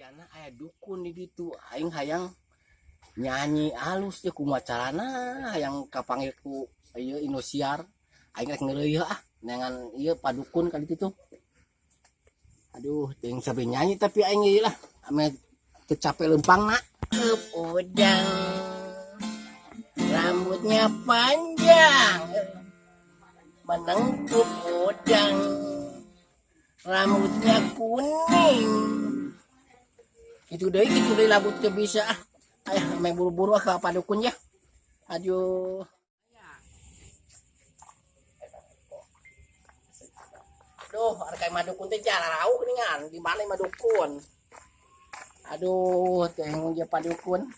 Bejana aya dukun di ditu, aing hayang nyanyi alus teh kumaha carana, hayang kapanggil ku ieu Indosiar. Aing rek ngeureuyeuh ah neangan ieu padukun ka ditu tuh. Aduh, teuing sabe nyanyi tapi aing ieu lah ame teu capek leumpangna. Udang rambutnya panjang, menengkup udang rambutnya kuning. Gitu deui lagu teu bisa ah. Ayah main buru-buru ah ke padukun ya. Aduh. Duh, ada kayak madukun teh jarauh geuningan. Di mana madukun? Aduh, teh je padukun.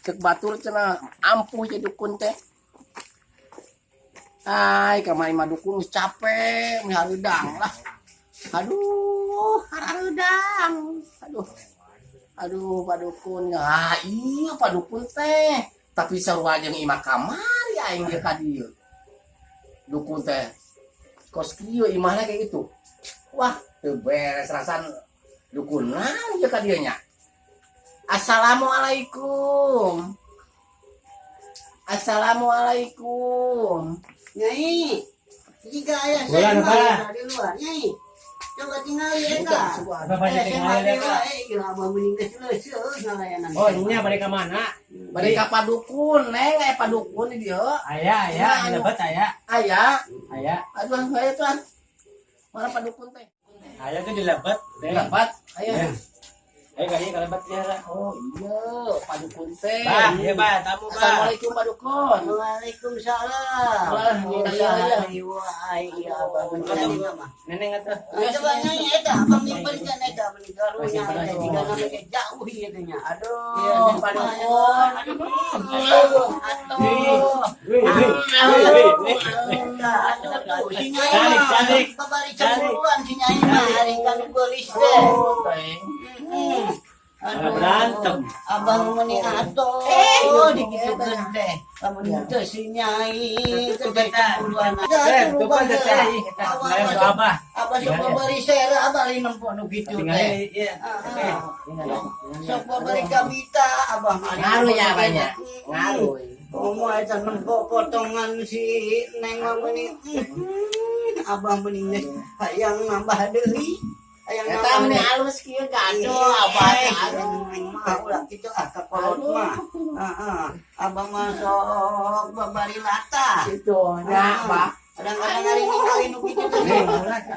Cek batur cenah ampuh je dukun teh. Ai, kamari madukun geus capek, mihareudang lah. Aduh, hareudang. Aduh. Aduh, padukun. Ah, iya padukun teh. Tapi sarua jeung imah kamari aing ge ka dieu. Dukun teh. Kos kieu imahna kayak gitu. Wah, teu beres rasan dukun naon ieu ka dieu nya. Assalamualaikum. Assalamualaikum. Nyai, jika ayah Bulan saya apa? mah di luar, Nyai. Coba tinggal ya kak. Apa Eh, saya tinggal mah ya, dewa, Kak? eh, gila, abah mending geus leuseus ngalayanan. Oh, nya balik ke mana? Bade ka padukun, Neng, aya padukun di dieu. Aya, aya, Nah, di lebet aya. Aya. Aya. Aduh, aya tuan. Mana padukun teh? Aya tuh di lebet. Di lebet, aya. Ya. Ayo kali ke lebet ya. Oh iya, padukun teh. Bah, iya bah, tamu bah. Assalamualaikum padukun. Waalaikumsalam. Wah, iya, iya. Wah, iya, abah mencari nama. Neneng atuh. Ah, coba Nyai eta, abang nyimpenkeun eta meni karunya Masih eta jika nama teh jauh ieu teh nya. Aduh, Iya, padukun. Aduh, atuh. Wih, wih, wih, wih. Aduh, si Nyai Calik, mah. calik. Babari Calik. cemburuan si Nyai mah hari kan geulis teh. Oh, teh. Aduh, Berantem. Abang meni atuh dikitukeun teh. Lamun teu si Nyai teh cemburuan. Eh, tuh kan teh. Abah Lain tuh abah. Abah sok babari sera abah lain nempo nu kitu Tinggal teh. iya. Sok babari kabita abah mah. Ngaruh ya banyak. Ngaruh. Komo eta nempo potongan si Neng mah meni. Abah meni geus hayang nambah deui. Hayang Eta nambah meni deui. alus kieu gaduh abah teh. Aduh. Mah ulah kitu ah ka kolot mah. Heeh. Abah mah sok babari latah. Gitu nya, Bah. Kadang-kadang hari ningali nu kitu teh.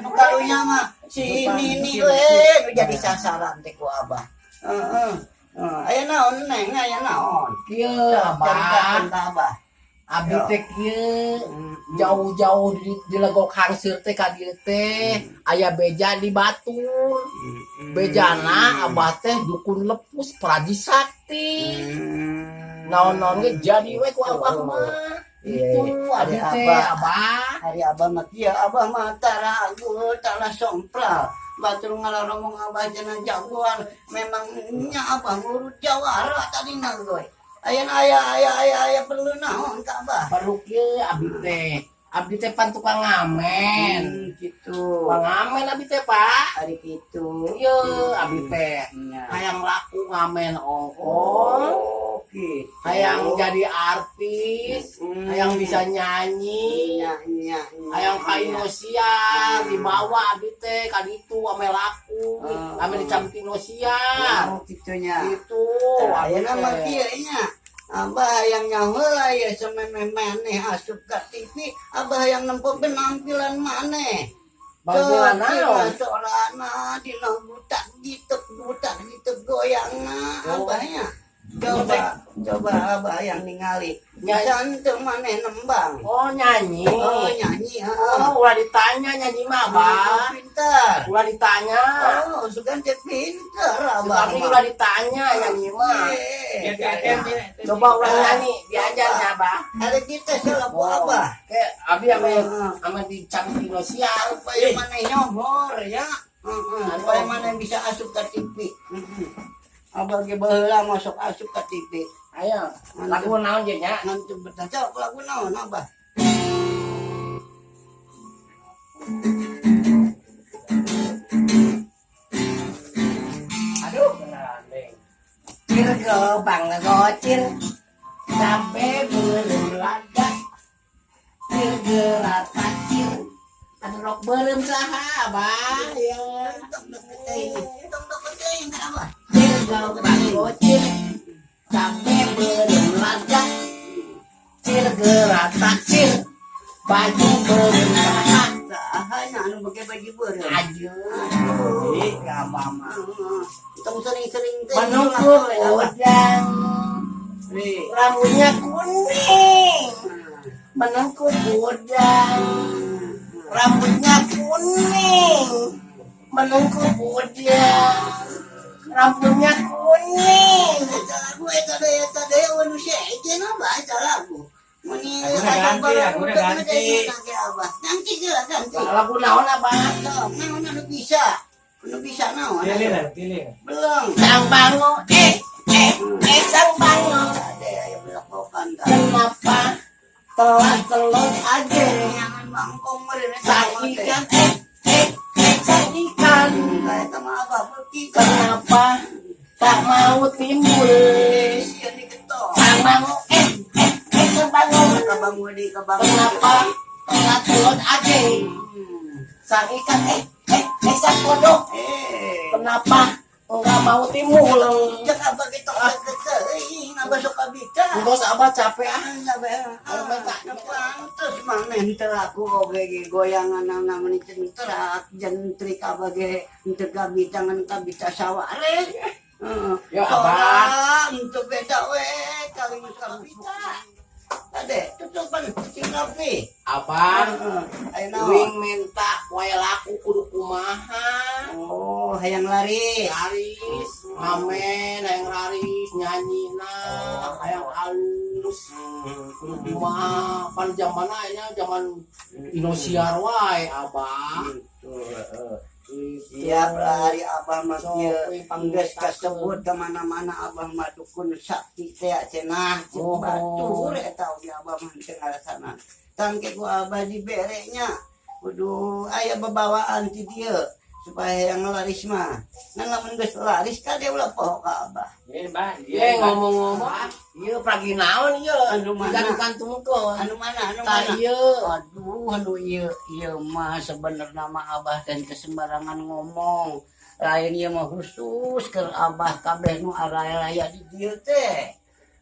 Nu karunya mah si Nini we nu jadi sasaran teh ku abah. Heeh. Heeh. Aya naon Neng, aya naon? Kieu abah. Caritakeun ka abah. Abdi teh kieu jauh-jauh di legok hangseur teh ka dieu teh aya beja di batur. Bejana abah teh dukun lepus praji sakti. Naon-naon ge jadi we ku abah mah. Iya, Itu iya. abdi Ari teh abah. abah. Hari abah mah kieu, abah mah tara agul tara sompral. Batur ngalaromong abah cenah jagoan, memang nya abah ngurut jawara tadi na goy. Aya aya aya aya aya perlu naon ka abah? Perlu kieu abdi teh. Abdi teh pan tukang ngamen. Gitu. Tukang ngamen abdi teh, Pak. Hari kitu. Ieu abdi teh Nya. hayang laku ngamen ongkong, Oh, gitu. hayang jadi artis, hayang bisa nyanyi, Nya nya. Nya, hayang ka Indosiar dibawa abdi teh ka ditu ame laku, ame dicabut Indosiar. Oh, kitu nya. Gitu abdi Ayeuna mah teh. kieu nya. Abah yang nyaheula ya sememeh maneh asup ka TV, abah yang nempo penampilan maneh. Bantuan naon? Sorana dina butak gitu butak gitu goyangna Oh. abahnya. Coba coba abah yang ningali. Nyanyi. Bisa henteu maneh nembang. Oh nyanyi. Oh nyanyi heeh. Oh, ulah ditanya nyanyi mah, Abah. Oh, pintar. Ulah ditanya. Oh, sugan teh pintar abah. Tapi mah. ulah ditanya nyanyi mah. Eh, Coba ulah nyanyi, diajar ya, Abah. Ada kita salah ku abah. Kayak abi ame Heeh. ame dicabut Indosiar. Supaya maneh nyohor ya. Heeh, supaya maneh bisa asup ke TV. Heeh. Abah ge baheula masuk asup ke TV. Ayo, lagu naon je nya? Ngantuk betah. Sok lagu naon abah? Aduh. Gobang gocir, cabe beureum lada. Cir geratak cir. Anu rok beureum saha, Abah? Ya. Tong deket teuing. Tong deket teuing ka Abah. Cir gobang gocir, cabe beureum lada. Cir geratak cir. Baju beureum saha? Saha nya anu make baju beureum? Aduh, ya Abah mah. Tong sering-sering teh. Menunggu udang, Nih. Rambutnya kuning. Menunggu udang, rambutnya kuning. Menunggu udang, rambutnya kuning. Eta lagu eta deui, eta deui anu sejen Abah eta lagu. Muni Laguna ganti, laguna ganti. Ganti geura ganti. Lagu naon, Abah? Sok, naon anu bisa? Anu bisa naon? Pilih lah, pilih. Belum. Sang bango, eh, eh, eh, sang bango. Ade aya belekokan tah. Kenapa telat telur aja? Jangan bangkong meureun eta Sang mah teh. ikan, eh, eh, eh, sang ikan. Kayak eta mah Abah beuki. Kenapa tak mau timbul? Sieun diketok. Sang bango, eh, eh, eh, sang bango. Kabangu di kabangu. Kenapa telat telur aja? Sang ikan, eh, eh, eh, sang kodok. Eh. Kenapa enggak mau timbul? Cek Abah ketok deket teuing, Abah sok kabita. Enggak, Abah capek ah. Pantes maneh teu laku oge ge goyangan meni centrak jentrik Abah ge henteu kabita ngan kabita saware. Heeh. Ya, Abah. Henteu beda we kali geus kabita. Ade, tutupan sing rapi. Abah, Heeh. Aya naon? wing minta wae laku kudu kumaha? Oh, hayang laris. Laris, ngamen, hayang laris, nyanyi nah, hayang halus. Kudu kumaha? Pan zaman aya zaman Indosiar wae, Abah. Gitu, heeh. Gitu. Siap lah hari Abah mah Sok, kieu wing geus kasebut ka mana-mana Abah mah dukun sakti teh cenah cek Oh. batur eta oge Abah mah teu ngarasana. Tangke ku Abah dibere nya kudu aya babawaan ti dieu supaya yang laris mah. Ngan lamun geus laris kade ulah poho ka Abah. Ini, Bah. Ye ngomong-ngomong, ieu pragi naon ieu? Anu mana? Digantung-gantungkeun. Anu mana, anu Tah mana? ieu. Aduh, anu ieu ieu mah sebenarnya mah Abah dan kesembarangan ngomong. Lain ieu mah khusus keur Abah kabeh nu araya di dieu teh.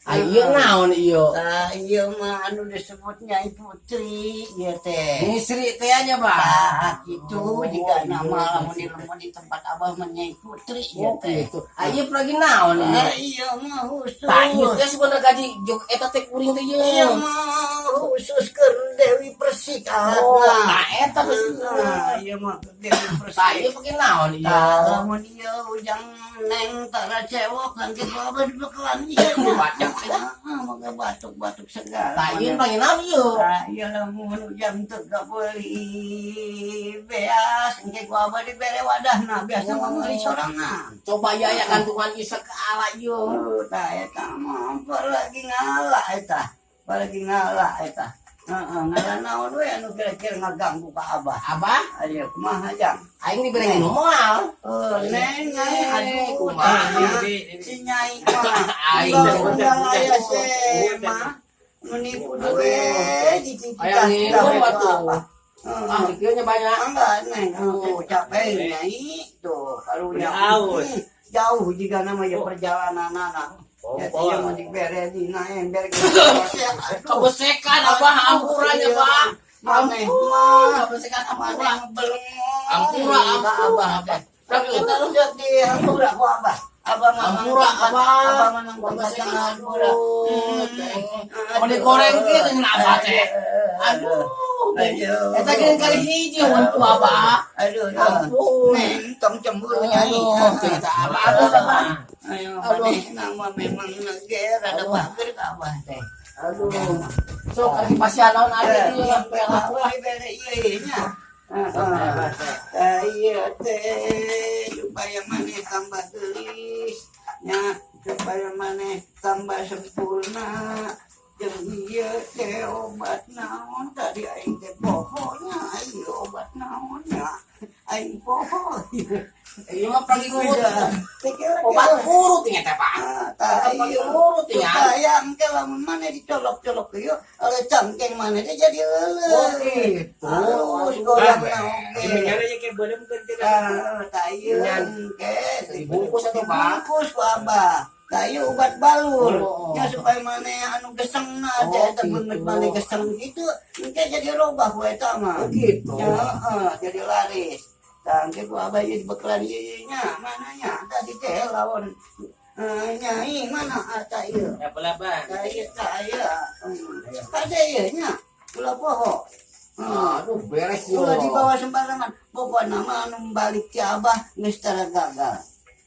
Ah, ieu naon ieu? Tah ieu mah anu disebut Nyai Putri ieu teh. Misri teh nya, Bah. Tah kitu Oh, jika iya. nama lamun di lamun di tempat Abah mah Nyai Putri ieu Oh, teh. gitu. Ah, ieu pragi naon ieu? Ah, ieu mah khusus. Tah ieu teh sebenarnya gaji jog eta teh kuring teh ieu. Ieu mah khusus keur Dewi Persik Oh, alatna. tah eta geus. Nah, ieu mah keur Dewi Persik. Tah ieu pake naon ieu? Tah, lamun ieu ujang neng tara cewek kan kitu Abah dibekalan ieu. Batuk. Ah, mangga batuk-batuk segala. Tah ieu pake naon ieu? Tah, ieu lamun ujang teu kabeli beas engke ku Abah dibere wadahna biasa mah meuli sorangan. Coba ya ya gantungan ieu segala ieu. Oh, tah eta mah lagi ngalah eta. Lagi ngalah eta. Heeh, ngalah naon we anu kira-kira ngaganggu ka Abah. Abah, Ayo kumaha jang? Aing dibere minum moal. Oh, neng, nyai, aduh, Kumaha? tanya. Si nyai mah. Aing Enggak, enggak aya mah. Menipu duwe dicicita. Ayang minum atuh. Heeh. Ah, kieu nya banyak. Enggak, neng. Oh, capek nyai. Tuh, kalau Udah haus. Jauh juga namanya perjalanan anak. Ya, Kompor. dia mau dibere di na ember. Kebesekan Abah, ampurannya, Bah. Maneh Ampun, mah. kebesekan ampura. Maneh belengong. Ampura, ampura, Abah. Abah. Kita udah di hampura ku Abah. Abah mah Ampura, Abah. Abah mah nang tempat Kebesekan yang hampura. ampura. Mau digoreng kieu teh Abah teh. Aduh. Aduh. Eta ge kali hiji ku Abah. Aduh, Ampun. Neng, tong cemburu nyai. Aduh, kita Abah, aduh, Abah. Ayo, Aduh. maneh nama memang neger ada bager ka Abah teh. Aduh. Sok ari pasian naon ada ieu lah Aku dibere ieu nya. Heeh. Iya teh supaya maneh tambah geulis nya, supaya maneh tambah sempurna. Jeung ieu teh obat naon tadi aing teh poho nya, ieu obat naon nya aing poho. Ieu mah pagi ngurut. Pikir Obat urut nya teh, Pak. Ah, tah Pagi iya. ngurut ya. Supaya engke lamun maneh dicolok-colok ieu oleh cangkeng maneh teh jadi Oh, leuleut. gitu. Halus goyangna oge. Gimana aja kayak boleh mungkin kita. Ah, tah ieu Menyan. engke Dibungkus atuh, Pak. Dibungkus ku Abah. Tah ieu obat balur. Oh. Ya supaya maneh anu gesengna Oh, teh eta gitu. beungeut maneh geseng gitu, engke jadi robah ku eta mah. Oh, gitu. Ya, heeh, jadi laris. Tah engke ku Abah ieu dibekalan ieu ieu nya, mana nya tadi teh lawan nyai mana tah ieu. Ya pelaban. Tah ieu tah ieu. Kade ieu nya, ulah poho. Aduh, beres yo. Ulah dibawa sembarangan. Pokokna mah anu balik ti Abah geus tara gagal.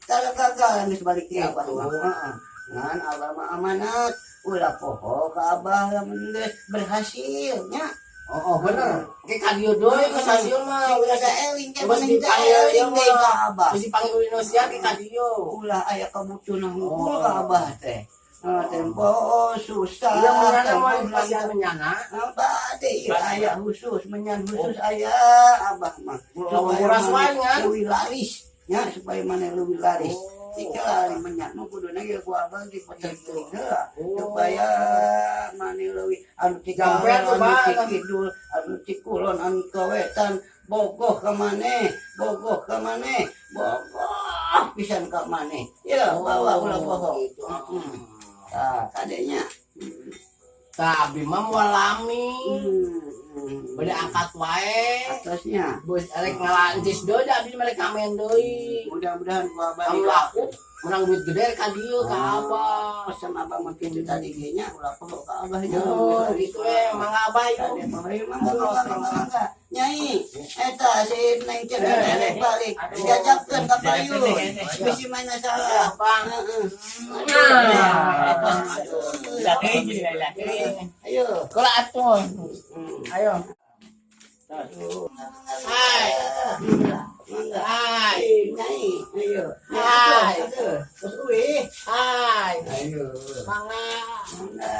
Tara gagal geus balik ti Abah mah. Heeh. Ngan Abah mah amanat, ulah poho ka Abah lamun geus berhasil nya. Oh, bener. Ke ka dieu deui ke stasiun mah. Ulah eling ke Geus mending teh dipanggil eling ieu deui ka mah. Abah. Geus dipanggil Indonesia ke ka dieu. Ulah aya kabutuhna hungkul Oh. ka Abah teh. Ah, tempo susah. Iya, menyana tempo mah dikasih menyana. Abah teh ieu aya khusus, menyan khusus aya Abah mah. Lamun kuras maneh wae, ngan. leuwih laris, nya supaya maneh leuwih laris. Oh. Jika ari menyan mah kuduna ge ku Abah diputer-giling heula Oh. supaya maneh leuwih anu ti Jamper tuh, anu Pak. ti kidul, anu ti kulon, anu ka wetan, bogoh ka maneh, bogoh ka maneh, bogoh pisan ka maneh. Ya, bawa ulah bohong. Gitu. Heeh. Tah, kadenya. Tah, abi mah moal lami. Bade angkat wae. Atasnya. Bos arek ngalancis deui da abi mah rek ngamen deui. Mudah-mudahan ku Abah Anu laku menang duit gede ka dieu ka Abah. Pesan Abah mah kitu tadi ge nya ulah poho ka Abahnya. Oh, gitu we, mangga Abah yuk. Kade mah ayo mangga mangga mangga mangga. Nyai, eta si Neng Cen rek balik. Diajakkeun ka payun. Bisi mana salah. Bang. Heeh. Nah. Laki jadi laki. Ayo. Kula atuh. Ayo. Hai. Mangga. Hai. Nyai, ayo. Hai. Terus uwi. Hai. Ayo. Mangga. Mangga.